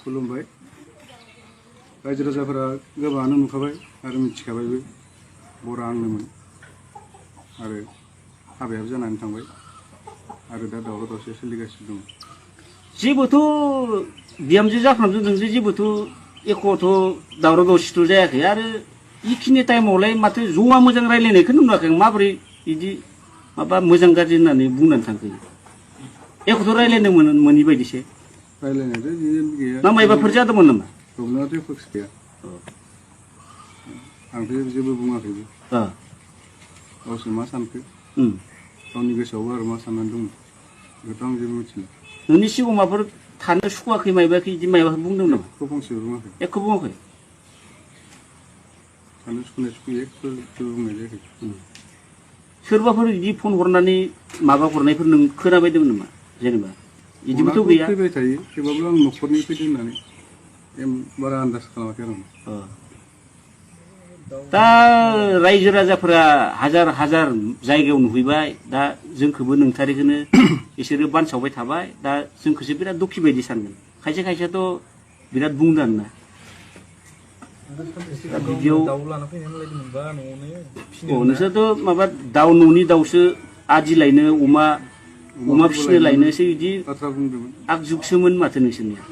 खुलुमबाय रायजो राजाफोरा गोबाङानो नुखाबाय आरो मिथिखाबायबो बरा आंनोमोन आरो हाबायाबो जानानै थांबाय आरो दा दावराव दावसि सोलिगासिनो दं। जेबोथ' बिहामजो जाफ्रामजों जेबोथ' एख'थ' दावराव दावसिथ' जायाखै आरो इखिनि टाइमावलाय माथो ज'आ मोजां रायलायनायखौनो नुवाखै आं माबोरै बिदि माबा मोजां गाज्रि होननानै बुंनानै थांखो एख'थ' रायलायनो मोनि बायदिसो रायलायनायथ' गैया ना मायबाफोर जादोंमोन नामा? प्रब्लेमाथ' एख' गैया आंथ' जेबो बुङाखैबो गावसोर मा सानखो गावनि गोसोआवबो आरो मा साननानै दंमोन बेखौथ' आं जेबो मिथिला। नोंनि सिगाङाव माबाफोर थानो सुखुवाखै मायबाखै बिदि मायबाफोर बुंदों नामा? एख' फंसेबो बुङाखै। एख' बुङाखै? थानो सुखुनाय सुखुयि एख' जेबो बुंनाय जायाखै। सोरबाफोर बिदि फन हरनानै माबा हरनायफोर नों खोनाबायदोंमोन नामा जेनेबा? बिदिबोथ' गैया। फैबाय थायो थेवबाबो आं न'खरनि फैदों होननानै बारा आन्दाज खालामाखै आरो दा रायजो राजाफोरा हाजार हाजार जायगायाव नुहैबाय दा जोंखौबो नोंथारिखौनो बिसोरो बानसावबाय थाबाय दा जोंखौसो बिराद दुखि बायदि सानगोन खायसे खायसेथ' बिराद बुंदों ना दा बिदियाव नोंसोरथ' माबा दाउ न'नि दाउसो आदि लायनो अमा फिसिनो लायनोसो बिदि बाथ्रा बुंदोंमोन आगजुगसोमोन माथो नोंसोरनिया।